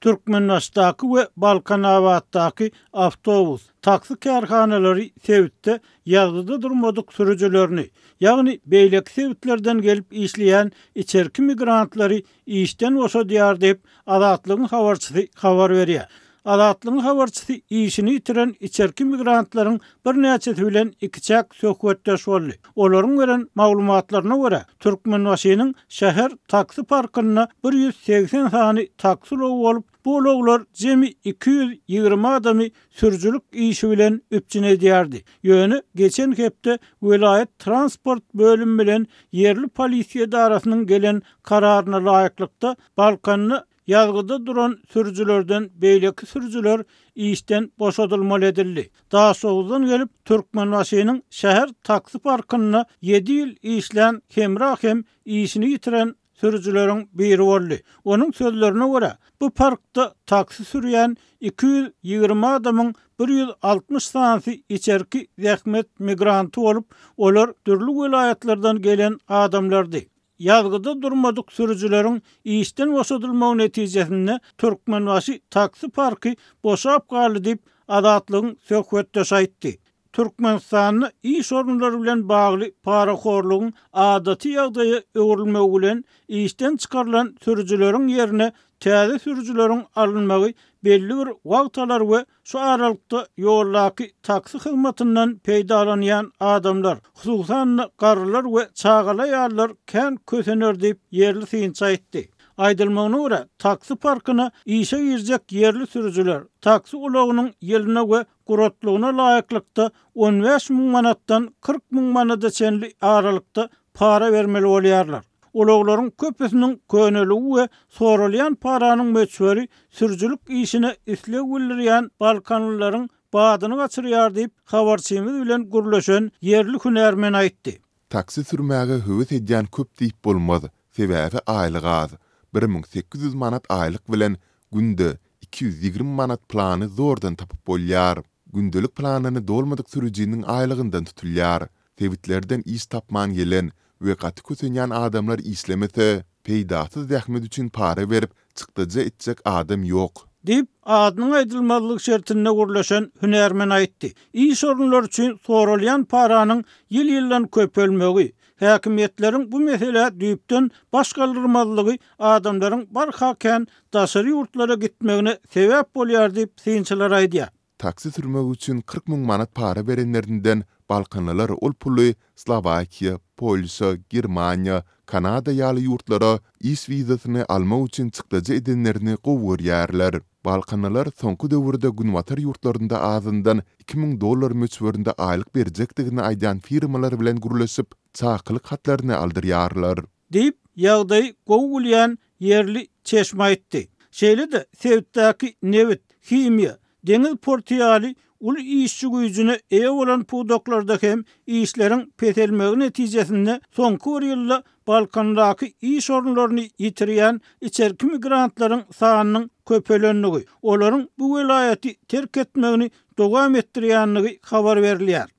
Türkmenbaşydaky we Balkanabatdaky awtobus, taksi kärhanalary sebitde ýazgyda durmadyk sürüjilerini, ýagny beýleki sebitlerden gelip işleýän içerki migrantlary işden boşadýar diýip, Azatlygyň habarçysy habar berýär. Azatlygyň habarçysy işini ýitiren içerki migrantlaryň birnäçesi bilen ikiçäk söhbetdeş boldy. Olaryň beren maglumatlaryna görä, Türkmenbaşynyň şäher taksi parkynda 180 sany taksi ulagy bolup, bu ulaglar jemi 220 adamy sürüjilik işi bilen üpjün edýärdi. Ýöne geçen hepde welaýat transport bölümi bilen ýerli polisiýa edarasynyň gelen kararyna laýyklykda, Balkanda Ýazgyda duran sürüjilerden beýleki sürüjiler işden boşadylmaly edildi. Daşoguzdan gelip, Türkmenbaşynyň şäher taksi parkynda ýedi ýyl işlän Hemra hem işini ýitiren sürüjileriň biri boldy. Onuň sözlerine görä, bu parkda taksi sürýän 220 adamyň 160 sanysy içerki zähmet migranty bolup, olar dürli welaýatlardan gelen adamlardy. Ýazgyda durmadyk sürüjileriň işden boşadylmagy netijesinde Türkmenbaşy taksi parky boşap galdy diýip, Azatlygyň söhbetdeşi aýtdy. Türkmenistanda iş orunlary bilen bagly parahorlugyň adaty ýagdaýa öwrülmegi bilen, işden çykarylan sürüjileriň ýerine täze sürüjileriň alynmagy belli bir wagt alar we Şu aralykda ýoldaky taksi hyzmatyndan peýdalanýan adamlar, hususan-da, garrylar we çagaly aýallar kän kösener diýip, ýerli synçy aýtdy. Aýdylmagyna görä, taksi parkyna işe girjek ýerli sürüjiler taksi ulagynyň ýylyna we guratlygyna laýyklykda 15 müň manatdan 40 müň manada çenli aralykda para bermeli bolýarlar. Ulaglaryň köpüsiniň köneligi we soralýan paranyň möçberi sürüjilik işine isleg bildirýän balkanlylaryň badyny gaçyrýar diýip, habarçymyz bilen gürleşen ýerli hünärmen aýtdy. Taksi sürmäge höwes edýän köp diýip bolmaz, sebäbi aýlyk az. 1800 manat aýlyk bilen günde 220 manat plany zordan tapyp bolýar. Gündelik planyny dolmadyk sürüjiniň aýlygyndan tutulýar. Sebitlerden iş tapman gelen we gaty kösenýän adamlar işlemese, peýdasyz zähmet üçin para berip, çykdajy etjek adam ýok. Diýip, adynyň aýdylmazlygy şertinde gürleşen hünärmen aýtdy. Iş orunlary üçin soralýan paranyň ýyl-ýyldan köpelmegi, häkimiýetleriň bu meselä düýpden baş galdyrmazlygy adamlaryň barha kän daşary ýurtlara gitmegine sebäp bolýar diýip, synçylar aýdýar. Taksi sürmek üçin 40 müň manat para berenlerinden balkanlylar ol puly Slowakiýa, Polşa, Germaniýa, Kanada ýaly ýurtlara iş wizasyny almak üçin çykdajy edenlerini gowy görýärler. Balkanlylar soňky döwürde günbatar ýurtlarynda azyndan 2000 dollar möçberinde aýlyk berjekdigini aýdýan firmalar bilen gürleşip, çakylyk hatlaryny aldyrýarlar. Diýip, ýagdaýy gowy bilýän ýerli çeşme aýtdy. Şeýle-de, sebitdäki nebit, himiýa, deňiz porty ýaly uly işçi güýjüne eýe bolan pudaklarda hem işleriň peselmegi netijesinde soňky bir ýylda Balkandaky iş orunlaryny ýitirýän içerki migrantlaryň sanynyň köpelendigi, olaryň bu welaýaty terk etmegini dowam etdirýändigi habar berilýär.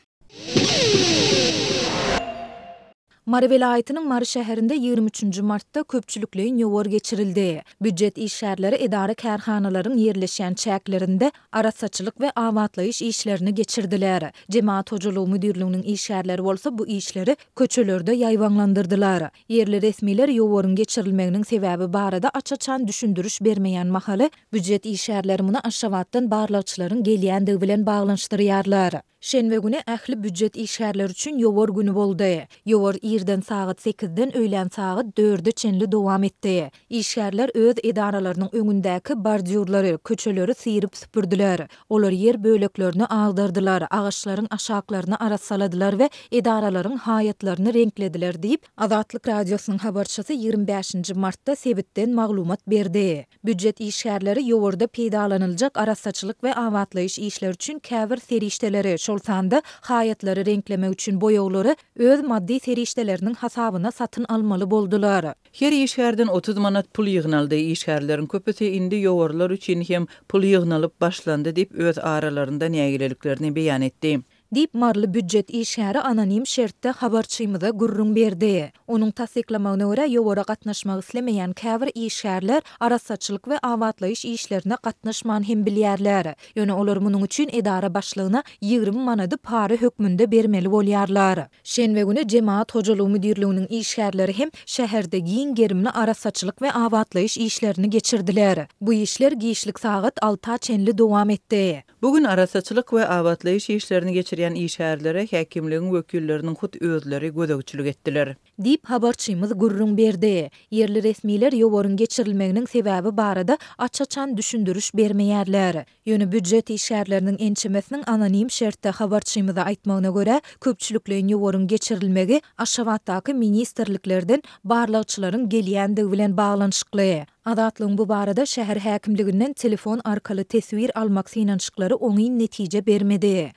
Mary welaýatynyň Mary şäherinde 23 nji martda köpçülikleýin ýowar geçirildi. Býujet işgärleri edara-kärhanalaryň ýerleşýän çäklerinde arassaçylyk we abatlaýyş işlerini geçirdiler. Jemagat hojalygy müdirliginiň işgärleri bolsa bu işleri köçelerde ýaýbaňlandyrdylar. Ýerli resmiler ýowaryň geçirilmeginiň sebäbi barada aç-açan düşündiriş bermeýän mahaly, býujet işgärleri muny Aşgabatdan barlagçylaryň gelýändigi bilen baglanyşdyrýarlar. Şenbe güni ähli býujet işgärleri üçin ýowar güni boldy. Ýowar irden sagat sekizden öýlän sagat dörde çenli dowam etdi. Işgärler öz edaralarynyň öňündäki bordýurlary, köçeleri syryp-süpürdiler. Olar ýer böleklerini agdardylar, agaçlaryň aşaklaryny arassaladylar we edaralaryň haýatlaryny reňklediler diýip, Azatlyk Radiosynyň habarçysy 25 nji martda sebitden maglumat berdi. Býujet işgärleri ýowarda peýdalanyljak arassaçylyk we abatlaýyş işleri üçin käbir serişdeleri, şol sanda haýatlary reňklemek üçin boýaglary öz maddy serişdeleriniň hasabyna satyn almaly boldular. Her işgärden 30 manat pul ýygnaldy. Işgärleriň köpüsi indi ýowarlar üçin hem pul ýygnalyp başlandy diýip, öz aralarynda nägileliklerini beýan etdi. Diýip, maryly býujet işgäri anonim şertde habarçymyza gürrüň berdi. Onuň tassyklamagyna görä, ýowara gatnaşmak islemeýän käbir işgärler arassaçylyk we abatlaýyş işlerine gatnaşman hem bilýärler. Ýöne olar munuň üçin edara başlygyna 20 manady para hökmünde bermeli bolýarlar. Şenbe güni Jemagat hojalygy müdirliginiň işgärleri hem şäherde giň gerimli arassaçylyk we abatlaýyş işlerini geçirdiler. Bu işler giçlik sagat alta çenli dowam etdi. Bu gün arassaçylyk we abatlaýyş işlerini geçirýän işgärlere häkimligiň wekilleriniň hut özleri gözegçilik etdiler. Diýip, habarçymyz gürrüň berdi. Ýerli resmiler ýowaryň geçirilmeginiň sebäbi barada aç-açan düşündiriş bermeýärler. Ýöne býujet işgärleriniň ençemesiniň anonim şertde habarçymyza aýtmagyna görä, köpçülikleýin ýowaryň geçirilmegi Aşgabatdaky ministrliklerden barlagçylaryň gelýändigi bilen baglanyşykly. Azatlygyň bu barada şäher häkimliginden telefon arkaly teswir almak synanyşyklary oňyn netije bermedi.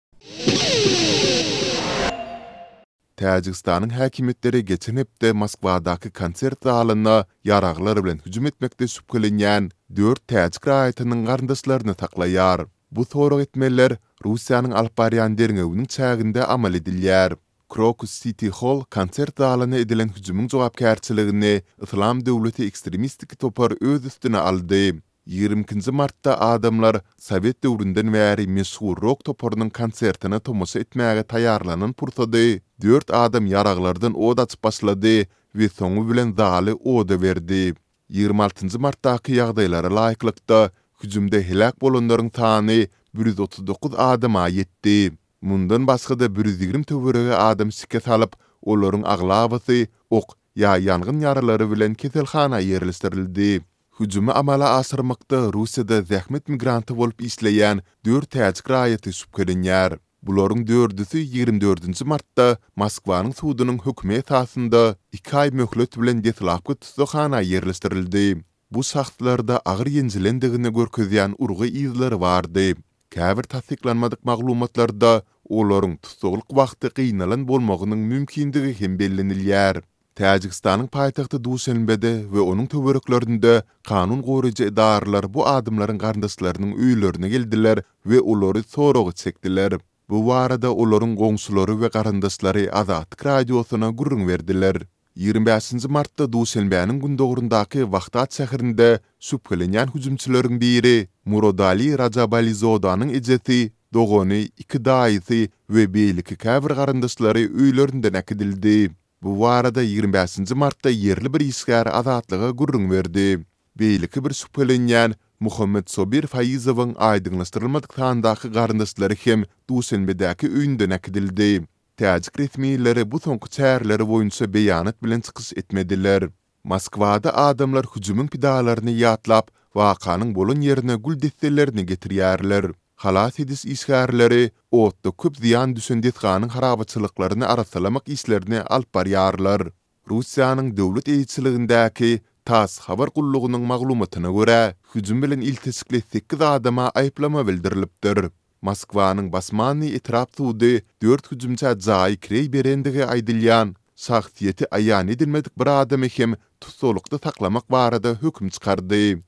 Täjigistanyň häkimiýetleri geçen hepde Moskwadaky konsert zalyna ýaraglar bilen hüjüm etmekde şübhelenýän dört täjik raýatynyň garyndaşlaryny saklaýar. Bu sorag etmeler Russiýanyň alyp barýan derňewiniň çäginde amal edilýär. Crocus City Hall konsert zalyna edilen hüjümiň jogapkärçiligini Yslam döwleti ekstremistik topar öz üstüne aldy. 22 martda adamlar sowet döwründen bäri meşhur rok toparynyň konsertine tomaşa etmäge taýýarlanan pursady dört adam ýaraglardan ot açyp başlady we soňy bilen zaly oda berdi. 26 martdaky ýagdaýlara laýyklykda, hüjümde heläk bolanlaryň sany 139 adama ýetdi. Mundan başga-da 120 töweregi adam şikes alyp, olaryň aglabasy ok ýa ýangyn ýaralary bilen keselhana ýerleşdirildi. Hüjümi amala aşyrmakda Russiýada zähmet migranty bolup işleýän dört täjik raýaty şübhelenýär. Bularyň dördüsi 24 martda Moskwanyň sudunyň hökümi esasynda iki aý möhlet bilen deslapky tussaghana ýerleşdirildi. Bu şahslarda agyr ýenjilendigini görkezýän urgy yzlary bardy. Käbir tassyklanmadyk maglumatlarda olaryň tussaglyk wagty gynalan bolmagynyň mümkindigi hem bellenilýär. Täjigistanyň paýtagty Duşenbede we onuň töwereklerinde kanun goraýjy edaralar bu adamlaryň garyndaşlarynyň öýlerine geldiler we olary soraga çekdiler. Bu barada olaryň goňşulary we garyndaşlary Azatlyk Radiosyna gürrüň berdiler. 25 martda Duşenbäniň gündogaryndaky Wahdat şäherinde şübhelenýän hüjümçileriň biri Murodali Rajabalizodanyň ejesi, dogany, iki daýysy we beýleki käbir garyndaşlary öýlerinden äkidildi. Bu barada 25 martda ýerli bir işgär Azatlyga gürrüň berdi. Beýleki bir şübhelenýän Muhammetsobir Faizowyň aýdyňlaşdyrylmadyk sandaky garyndaşlary hem Duşenbedäki öýünden äkidildi. Täjik resmileri bu soňky çäreler boýunça beýanat bilen çykyş etmediler. Moskwada adamlar hüjümiň pidalaryny ýatlap, wakanyň bolan ýerine gül desselerini getirýärler. Halas ediş işgärleri otda köp zyýan düşen desganyň harabaçylyklaryny arassalamak işlerini alyp barýarlar. Russiýanyň döwlet eýeçiligindäki TASS habar gullugynyň maglumatyna görä, hüjüm bilen ilteşikli sekiz adama aýyplama bildirilipdir. Moskwanyň Basmannyý etrap sudy dört hüjümçä jaýy kireý berendigi aýdylýan, şahsyýeti aýan edilmedik bir adamy hem tussaglykda saklamak barada höküm çykardy.